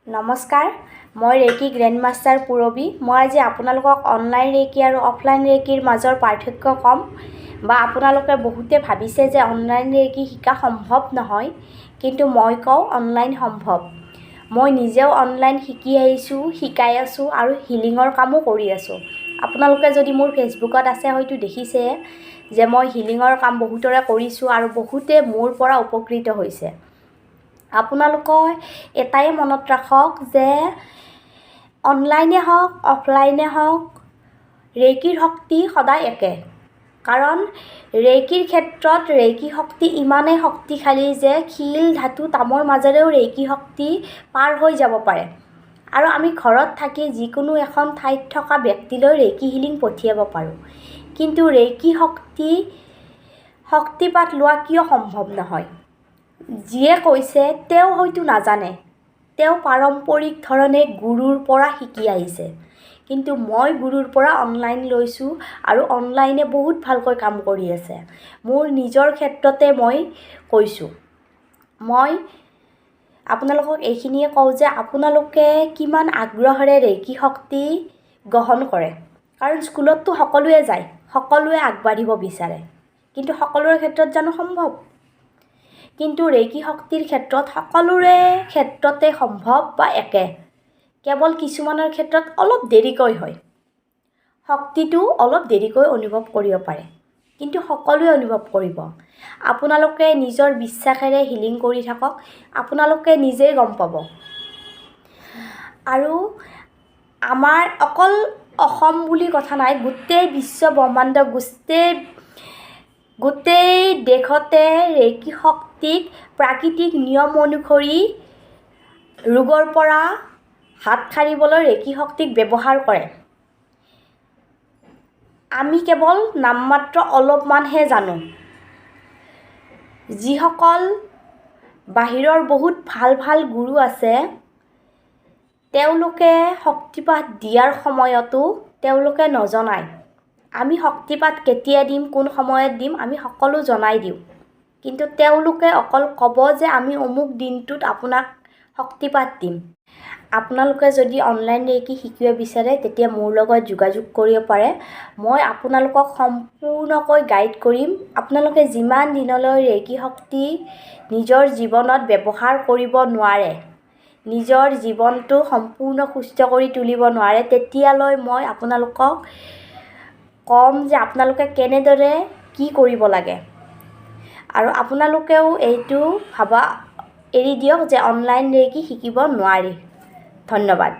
নমস্কাৰ, মই reiki grand master পূৰবী। মই আজি আপোনালোকক অনলাইন ৰেইকি আৰু অফলাইন ৰেইকিৰ মাজৰ পাৰ্থক্য ক'ম। বা আপোনালোকে বহুতে ভাবিছে যে অনলাইন ৰেইকি শিকা সম্ভৱ নহয়, কিন্তু মই কওঁ অনলাইন সম্ভৱ। মই নিজেও অনলাইন শিকি আহিছোঁ, শিকাই আছোঁ আৰু হিলিঙৰ কামো কৰি আছোঁ। আপোনালোকে যদি মোৰ ফেচবুকত আছে, হয়তো দেখিছে যে মই হিলিঙৰ কাম বহুতৰে কৰিছোঁ আৰু বহুতে মোৰ পৰা উপকৃত হৈছে। আপোনালোকে এটাই মনত ৰাখক যে অনলাইনে হওক, অফলাইনে হওক, ৰেইকিৰ শক্তি সদায় একে। কাৰণ ৰেইকিৰ ক্ষেত্ৰত ৰেইকি শক্তি ইমানেই শক্তিশালী যে শিল, ধাতু, তামৰ মাজেৰেও ৰেইকি শক্তি পাৰ হৈ যাব পাৰে আৰু আমি ঘৰত থাকি যিকোনো এখন ঠাইত থকা ব্যক্তিলৈ ৰেইকি হিলিং পঠিয়াব পাৰোঁ। কিন্তু ৰেইকি শক্তি শক্তিপাত লোৱা কিয় সম্ভৱ নহয়? যিয়ে কৈছে তেওঁ হয়তো নাজানে। তেওঁ পাৰম্পৰিক ধৰণে গুৰুৰ পৰা শিকি আহিছে, কিন্তু মই গুৰুৰ পৰা অনলাইন লৈছোঁ আৰু অনলাইনে বহুত ভালকৈ কাম কৰি আছে। মোৰ নিজৰ ক্ষেত্ৰতে মই কৈছোঁ। মই আপোনালোকক এইখিনিয়ে কওঁ যে আপোনালোকে কিমান আগ্ৰহেৰে ৰেইকি শক্তি গ্ৰহণ কৰে। কাৰণ স্কুলততো সকলোৱে যায়, সকলোৱে আগবাঢ়িব বিচাৰে, কিন্তু সকলোৰে ক্ষেত্ৰত জানো সম্ভৱ? কিন্তু ৰেইকি শক্তিৰ ক্ষেত্ৰত সকলোৰে ক্ষেত্ৰতে সম্ভৱ বা একে। কেৱল কিছুমানৰ ক্ষেত্ৰত অলপ দেৰিকৈ হয়, শক্তিটো অলপ দেৰিকৈ অনুভৱ কৰিব পাৰে, কিন্তু সকলোৱে অনুভৱ কৰিব। আপোনালোকে নিজৰ বিশ্বাসেৰে হিলিং কৰি থাকক, আপোনালোকে নিজেই গম পাব। আৰু আমাৰ অকল অসম বুলি কথা নাই, গোটেই বিশ্ব ব্ৰহ্মাণ্ড, গোটেই দেশতে ৰেইকি শক্তিক প্ৰাকৃতিক নিয়ম অনুসৰি ৰোগৰ পৰা হাত সাৰিবলৈ ৰেইকি শক্তিক ব্যৱহাৰ কৰে। আমি কেৱল নামমাত্ৰ অলপমানহে জানো। যিসকল বাহিৰৰ বহুত ভাল ভাল গুৰু আছে, তেওঁলোকে শক্তিপাত দিয়াৰ সময়তো তেওঁলোকে নজনায়। আমি শক্তিপাত কেতিয়া দিম, কোন সময়ত দিম, আমি সকলো জনাই দিওঁ, কিন্তু তেওঁলোকে অকল ক'ব যে আমি অমুক দিনটোত আপোনাক শক্তিপাত দিম। আপোনালোকে যদি অনলাইন ৰেইকি শিকিব বিচাৰে, তেতিয়া মোৰ লগত যোগাযোগ কৰিব পাৰে। মই আপোনালোকক সম্পূৰ্ণকৈ গাইড কৰিম। আপোনালোকে যিমান দিনলৈ ৰেইকি শক্তি নিজৰ জীৱনত ব্যৱহাৰ কৰিব নোৱাৰে, নিজৰ জীৱনটো সম্পূৰ্ণ সুস্থ কৰি তুলিব নোৱাৰে, তেতিয়ালৈ মই আপোনালোকক ক'ম যে আপোনালোকে কেনেদৰে কি কৰিব লাগে। আৰু আপোনালোকেও এইটো ভাবা এৰি দিয়ক যে অনলাইন ৰেইকি শিকিব নোৱাৰি। ধন্যবাদ।